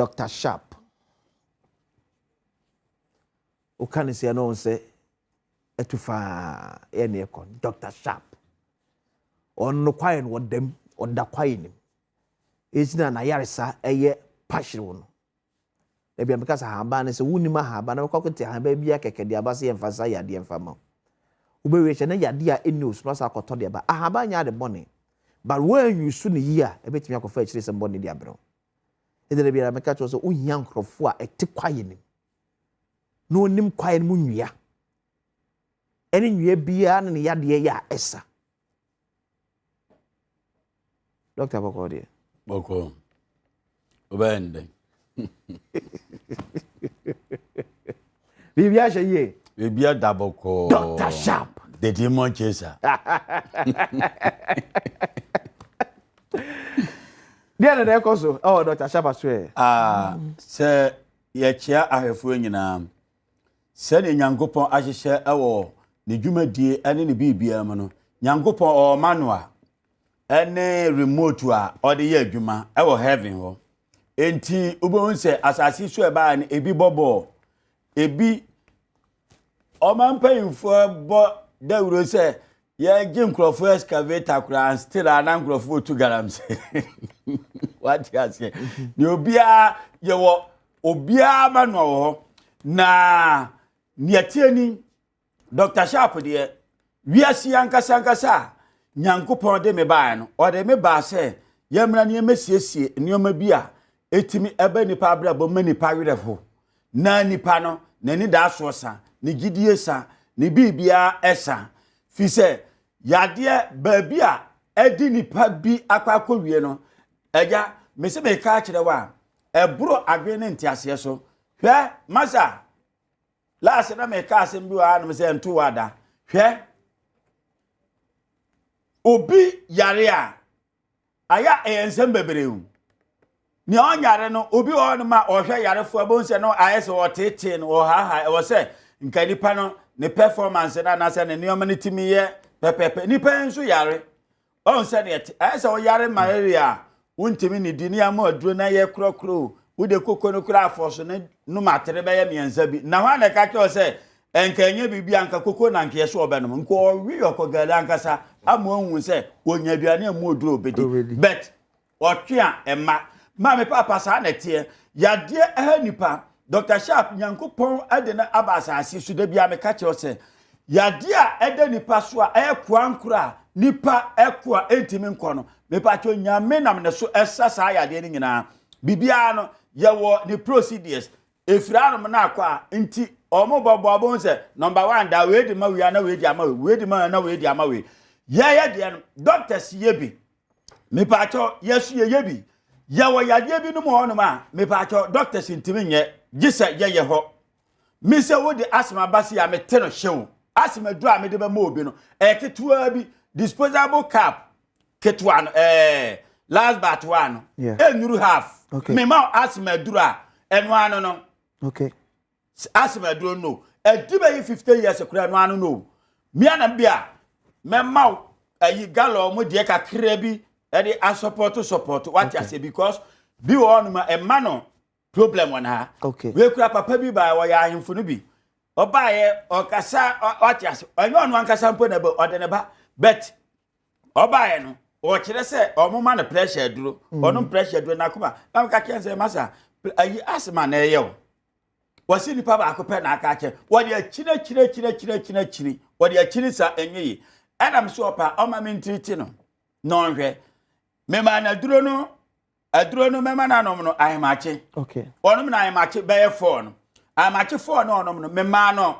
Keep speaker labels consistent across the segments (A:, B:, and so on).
A: Doctor Sharp. Woka ne sɛ no sɛ ɛtu faa yɛ ne ɛkɔ Doctor Sharp. Ɔno kwaeɛ no ɔdam, ɔda kwaeɛ nim. Esi na n'ayaresa ɛyɛ pahyew no. Ebi a meka sɛ ahaban no sɛ wonim ahaban na wokɔ akɔte ahaban bi akɛkɛ de aba sɛ yɛmfa sa yadeɛ mfa ma wo. Wobɛwie kyɛ na yadeɛ a ɛnni wo so no asa akɔtɔ de aba. Ahaban nyɛ ade bɔne. But woanyi no yie a, ɛbɛtumi akɔfa akyire sɛm bɔne de abrɛ wo. Ɛdɛ da biara meka kyerɛ sɛ wohia nkurɔfoɔ a ɛte kwaeɛ nim na onim kwaeɛ no mu nnua ɛne nnua biara ne ne yadeɛ yɛ a ɛsa. Dɔkta bɔkɔɔ deɛ.
B: Bɔkɔɔ. Wobɛyɛ no dɛn?
A: Biribi ahyɛ yie.
B: Biribi ada bɔkɔɔ.
A: Dr. Sharp.
B: The Demon Chaser.
A: Deɛ na ɛkɔ so ɛwɔ Dr. Sharp aso ɛ.
B: Ah, sɛ yɛkyea ahwɛfoɔ nyinaa sɛdeɛ Nyankopɔn ahyehyɛ ɛwɔ ne dwumadie ne ne biribiara mu no, Nyankopɔn ɔwɔ manual ɛne remote a ɔde yɛ adwuma ɛwɔ heaven hɔ. Enti wobɛhu sɛ asase so ɛbaa no ebi bɔ bɔɔl, ebi ɔman mpanyinfoɔ bɔ dawuro sɛ yɛgye nkurɔfoɔ excavator koraa still a na nkurɔfoɔ tu galamsey. Wate aseɛ? Ne obiara yɛwɔ obiara ma no wɔ hɔ na nea tie ni Dr. Sharp deɛ wiase ankasa ankasa a Nyankopɔn de me baeɛ no ɔde me baa sɛ yɛmmra ne yɛmmɛsiesie nneɛma bi a ɛtumi ɛbɛ nipa abrabɔ ma nipa werɛ ho na nipa no n'ani da asoɔ sa ne gyidie sa ne biribiara ɛsa fi sɛ yadeɛ baabi a ɛde nipa bi akɔ akɔwie no agya mese meka akyerɛ wo a ɛboro adwene ne nteaseɛ so hwɛ masa last na meka asɛm bi wɔ hanom sɛ nto wɔ ada hwɛ obi yare a ayɛ ɛyɛ nsɛm bebree o nea ɔnyare no obi wɔ hɔnom a ɔhwɛ yarefoɔ ɛbɛhu sɛ no ayɛ sɛ ɔtetee no ɔhaaha ɛwɔ sɛ nka nipa no ne performance no anaasɛ ne nneɛma no tumi yɛ pɛpɛpɛ nipa nso yare Ɔn sɛdeɛ ɛte. Ɛyɛ sɛ woyare malaria a, wontumi nnidi ne ama aduro na yɛ korɔkorɔ o. Wode koko no koraa afɔ so ne nom atere bɛyɛ mmiɛnsa bi. Na hwan na ɛka kyerɛ wo sɛ ɛnka ɛnyɛ biribi a nka koko na nka yɛsɛ ɔbɛnom. Nka ɔwe ɔkɔ gari ankasa ama wahu sɛ ɔnya aduane a mu oduro ɔbɛdi. But Ɔtwe a ɛma. Maame paapa saa na ɛteɛ. Yadeɛ ɛha nipa. Dr. Sharp Nyankopɔn de no aba asase so da biara meka kyerɛ sɛ yadeɛ a ɛda nipa so a ɛyɛ koankora a nipa ɛko a ɛntumi nkɔ no mepatwɛ Nyame nam ne so ɛsa saa yadeɛ no nyinaa. Biribiara no yɛwɔ ne procedures ɛfiri anom no akɔ a nti ɔmo bɔbɔ abɔhu sɛ number one da wei de ma wei na wei de ama wei wei de ma na wei de ama wei yɛyɛ deɛ no doctors yɛ bi mepaakyɛw yɛso yɛyɛ bi yɛwɔ yadeɛ bi nom hɔ nom a mepaakyɛw doctors ntumi nyɛ gye sɛ yɛyɛ hɔ me sɛ wode asthma ba se a mete no hyew asthma duro a mede bɛma obi no ɛyɛ ketewa bi disposable cup ketewa no ɛɛ last but one no ɛnuru half mema asthma duro a ɛno ano no
A: okay.
B: Asɛm aduro no ɛdi bɛyɛ 50 years koraa no ano no mia na bi a mɛma wo ayi galɔ mu deɛ kakra bi ɛde asɔpɔto sɔpɔto wate ase because bi wɔ hɔnom a ɛma no problem wɔ ha wei kura papa bi baa wɔyɛ ahemfo no bi ɔbaayɛ ɔkasa wate ase ɛnyɛ ɔno ankasa mpo na ɛbɛ ɔde ne ba but ɔbaeɛ no ɔkyerɛ sɛ ɔmo ma no pressure aduro mm. ɔnom pressure aduro n'akoma na meka kyerɛ sɛ masa ayi asema na ɛyɛ o wɔsi nipa baako pɛ na aka akyerɛ wɔde akyini akyini akyini akyini akyini akyini wɔde akyini sa ɛnyɛ yi ɛnam so ɔpa ɔma mi ntiri ti no na ɔnhwɛ mema no aduro no aduro no mɛma no anom no ahemakye ɔnom no ahemakye bɛyɛ fɔɔ no ahemakye fɔɔ no ɔnom no mema no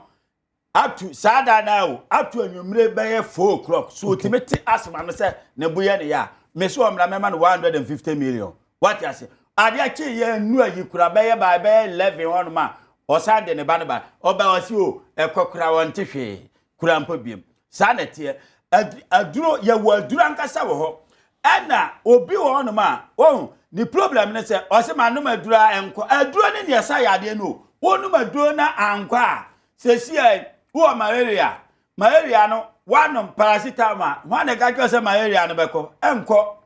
B: Up to saa da no o, up to anwummere bɛyɛ 4 o'clock. So otumi te asɛm ano sɛ ne bo yɛ ne ya a, me so ɔmmra mɛma no 150 million. Wate ase? Adeɛ kye yɛ nnu ayi kura bɛyɛ by bɛyɛ 11 hɔnom a, ɔsan de ne ba no ba. Ɔba ɔsi o, ɛkɔ kura wɔnte hwee kura mpo biem. Saa na ɛteɛ. Aduro, yɛwɔ aduro ankasa wɔ hɔ. Ɛna obi wɔ hɔnom a, wɔn ne problem ne sɛ ɔsɛ ma nom aduro a ɛnkɔ. Aduro ne nea ɛsa yadeɛ no o. Wonom aduro na ankɔ a, Seesei wowɔ malaria. Malaria no, woanom paracetamol a, hwan na ɛka kyerɛ sɛ malaria no bɛkɔ? Ɛnkɔ.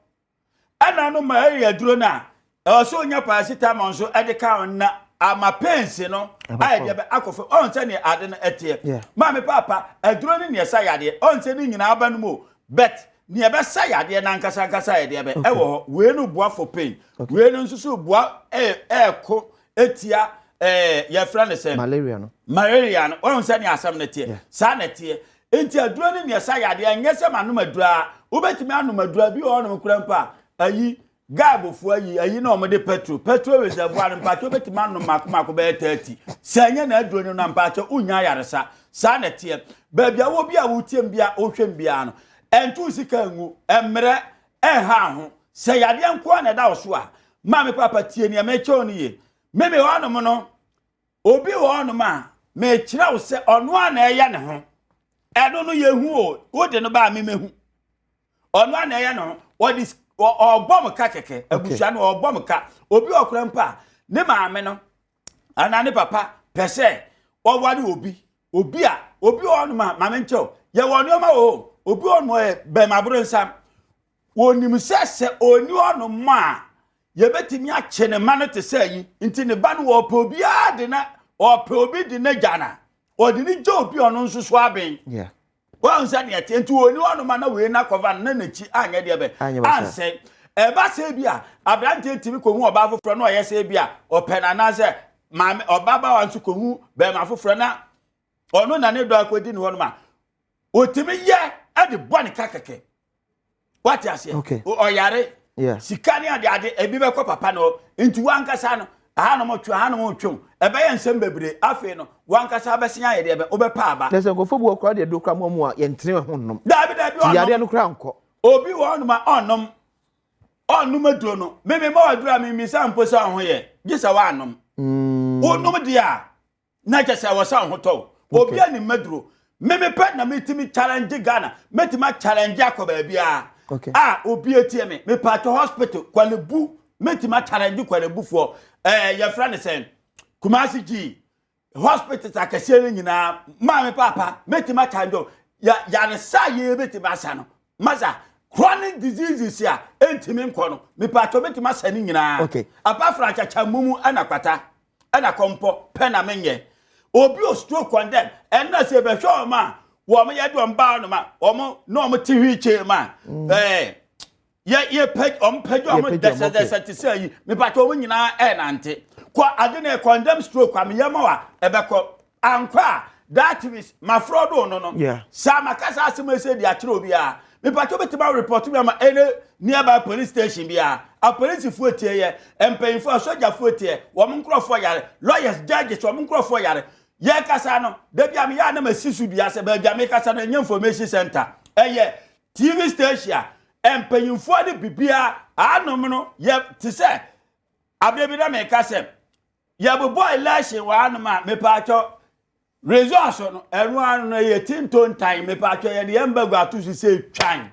B: Ɛna no malaria duro no a, Ɛwɔ sɛ onya paracetamol nso de ka ho na ama pains no ayɛ deɛ bɛ akɔ fam. Ɔn sɛ neɛ ade no ɛteɛ. Maame paapa, aduro ne neɛ ɛsa yadeɛ. Ɔn sɛ ne nyinaa aba no mu o. But neɛ ɛbɛsa yadeɛ no ankasa ankasa ayɛ deɛ bɛ ɛwɔ hɔ. Wei no boa for pain. Wei no nso so boa ɛɛko etia ɛɛ yɛfrɛ no sɛ.
A: Malaria no.
B: Malaria no. Ɔn sɛ neɛ asɛm no teɛ. Saa na ɛteɛ. Nti aduro ne neɛ ɛsa yadeɛ ɛnyɛ sɛ manom aduro a. Wobɛtumi anom aduro a bi wɔ hɔnom koraa mpo a ayi Gaabfoɔ ayi ayi na wɔde petrol petrol reservoir no mpakyɛ wobɛtumi anom mako mako bɛyɛ 30 sɛ ɛnyɛ na aduro no na mpakyɛ wonya ayaresa saa na ɛteɛ baabi a wɔ bi a wotie m bia wohwɛ m biara no ɛnto sika ngu mmerɛ ɛnha ho sɛ yadeɛ nko a na ɛda wo so a maame papa tie nea mekyɛw no yie meme hɔnom no Obi wɔ hɔnom a, mekyerɛ wo sɛ ɔno a na ɛyɛ ne ho. Ɛno no yɛhu o, wode no ba a memehu. Ɔno a na ɛyɛ ne ho. Ɔde ɔbɔ mo ka kɛkɛ. Abusua no ɔbɔ mo ka. Obi wɔ kora mpo a, ne maame no anaa ne papa pɛ sɛ ɔware obi. Obi a, obi wɔ hɔnom a, maame nkyɛw, yɛwɔ nneɛma wɔ hɔ. Obi wɔ hɔnom ɔyɛ bɛmaboro nsam. Wɔnim sɛ sɛ ɔnni hɔnom a, yɛbɛtumi akye ne mma no te sɛ yi. Nti ne ba no wɔpɛ obiara de na ɔpɛ obi de n'agya na ɔde ne gya obi ɔno nso so aben. Wɔn sɛ deɛ ɛteɛ nti ɔnni hɔnom a na wei na kɔfa no na n'akyi anyɛ deɛ bɛ ansɛe. Ɛba sɛ bi a aberanteɛ tumi kɔhu ɔbaa foforɔ na ɔyɛ sɛ bi a ɔpɛ no anaasɛ maame ɔbabaawa nso kɔhu bɛrima foforɔ na ɔno na ne dɔ akɔdi ne hɔnom a ɔtumi yɛ de bɔ ne ka kɛkɛ. Wate aseɛ?
A: Okay.
B: Ɔyare.
A: Yeah.
B: Sika ne ade ade ebi bɛkɔ papa no nti wankasa no ahanom twe ahanom twe ɛbɛyɛ nsɛm bebree afei no wankasa abɛsen ayɛ deɛ bɛ wobɛpa aba.
A: Na sɛ nkurɔfoɔ bi wɔ koraa deɛ duro koraa mu ɔmo a yɛntene ho nnom.
B: Daabi daabi ɔnom.
A: Yareɛ no koraa nkɔ.
B: Obi wɔ hɔnom a ɔnnom ɔnnom aduro no meme ma waduro a memmisa mpo sɛ ɔho yɛ gye sɛ woanom. Wonom deɛ a na kyɛ sɛ ɛwɔ sɛ ahotɔ wo obi a ne maduro me mepɛ na metumi challenge Ghana mɛtumi achallenge akɔ baabiara a obi etie me mepatɔ hospital kwalebu mɛtumi achallenge kwalebufoɔ ɛɛ yɛfrɛ ne sɛn Kumasi G hospitals akɛseɛ no nyinaa maame paapa mɛtumi achallenge ya yaresa a yɛbɛtumi asa no masa chronic diseases a ɛntumi nkɔ no mepatɔ mɛtumi asa ne nyinaa
A: okay.
B: apart from akyakya mumu ɛna kwata ɛna kɔmpɔ pɛ na menyɛ obi o stroke on them ɛnna sɛ ɛbɛhwɛ wɔn a wɔn yɛ de wɔn baa wɔn a wɔn na wɔn te wheelchair mu a ɛɛ yɛ yɛ pɛ wɔn pɛgya wɔn dɛsɛdɛsɛ te sɛ yi mipatɛ wɔn nyinaa ɛɛnante kɔ ade na condemn stroke a meyɛ ma wa ɛbɛkɔ ankɔ a that means mafrɔ do no no saa makasa asɛm ɛsɛ di akyerɛ obiara mipatɛ wobɛtumi arepɔto mi ama ɛne nearby police station biara apolisifoɔ tie yɛ mpanyinfoɔ asogyafoɔ tie wɔn nkurɔfoɔ yare lawyers judges wɔn nkurɔfoɔ yare yɛkasa no dabi a meyɛ a na masi so dua sɛ baabi a mekasa no ɛnyɛ information center ɛyɛ tv station a mpanyinfoɔ ne biribiara anom no yɛ te sɛ abere bi na meka sɛ Yɛbobɔ election wɔ hanom a, mepaakyɛw, results no, ɛno ano no ɛyɛ tintontan, mepaakyɛw yɛde yɛn bagu ato so sɛ twan.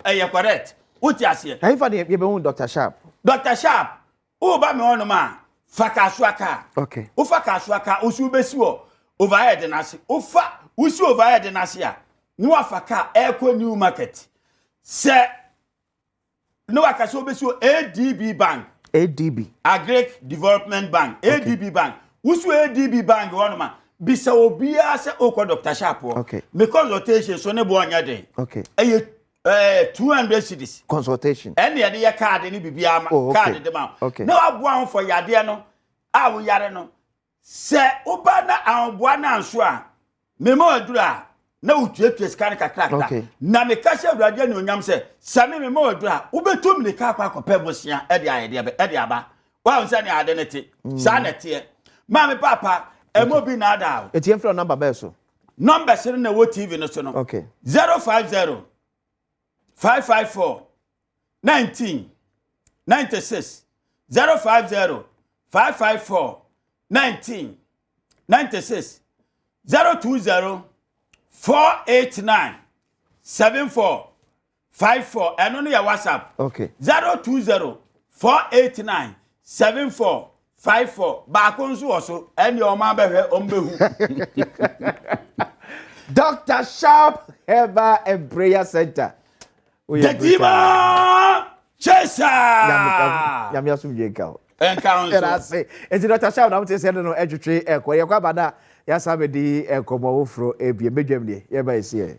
B: Ɛyɛ correct. Wote aseɛ?
A: Ɛhefa ne yɛbɛhu Dr. Sharp?
B: Dr. Sharp, woba me hɔnom a, fa kasoa kaa.
A: Okay.
B: Wofa kasoa kaa, wosi wobɛsi wɔ overhead no ase. Wofa, wosi overhead no ase a, na wafa kaa ɛrekɔ New Market. Sɛ na waka sɛ wobɛsi wɔ adb bank
A: adb
B: agric development bank adb okay. bank wosi adb bank hɔ nom a bisa obiara sɛ wokɔ dr sharp hɔ
A: okay.
B: me consultation so ne boɔ nyɛ den
A: okay.
B: ɛyɛ eh, 200 cedis
A: consultation
B: ɛne yɛde yɛ kaade ne biribiara ma
A: oh, okay.
B: kaade de ma
A: okay.
B: na waboa ho fɔ yadeɛ no a woyare no Sɛ woba na ahoboa no anso a, mema waduru a, na wotuatua sika no kakrakra.
A: Okay.
B: Na meka hyɛ Awurade anuonyam sɛ, sɛ me mema waduru a, wobɛtu mmirika akɔ akɔpɛ bosea de ayɛ deɛ bɛ, de aba. Woahu sɛnea ade no te? Saa na ɛteɛ. Maame paapa, ɛma obi nnaadaa wo.
A: Eti yɛmfrɛ wo number bɛɛ so?
B: Numbers no na ɛwɔ TV no so no.
A: Okay.
B: 050 554 19 96 050 554 19 96 020 489 74 54 ɛno no yɛ whatsapp
A: okay
B: 020 489 74 54 baako nso wɔ so ɛne ɔma abɛhwɛ ɔmbɛhu.
A: Dr. Sharp Herbal and Prayer Center.
B: The Demon Chaser. Basaa.
A: Nyame asomdwe nka wo.
B: Ɛnka wo nso.
A: Yɛda ase. Enti Dr. Shaw na wote sɛ ɛne no ɛtwetwe ɛkɔ. Yɛkɔ aba na yɛasan bɛdi nkɔmmɔ foforɔ ebiem. Badwam deɛ yɛba ɛsi ɛ.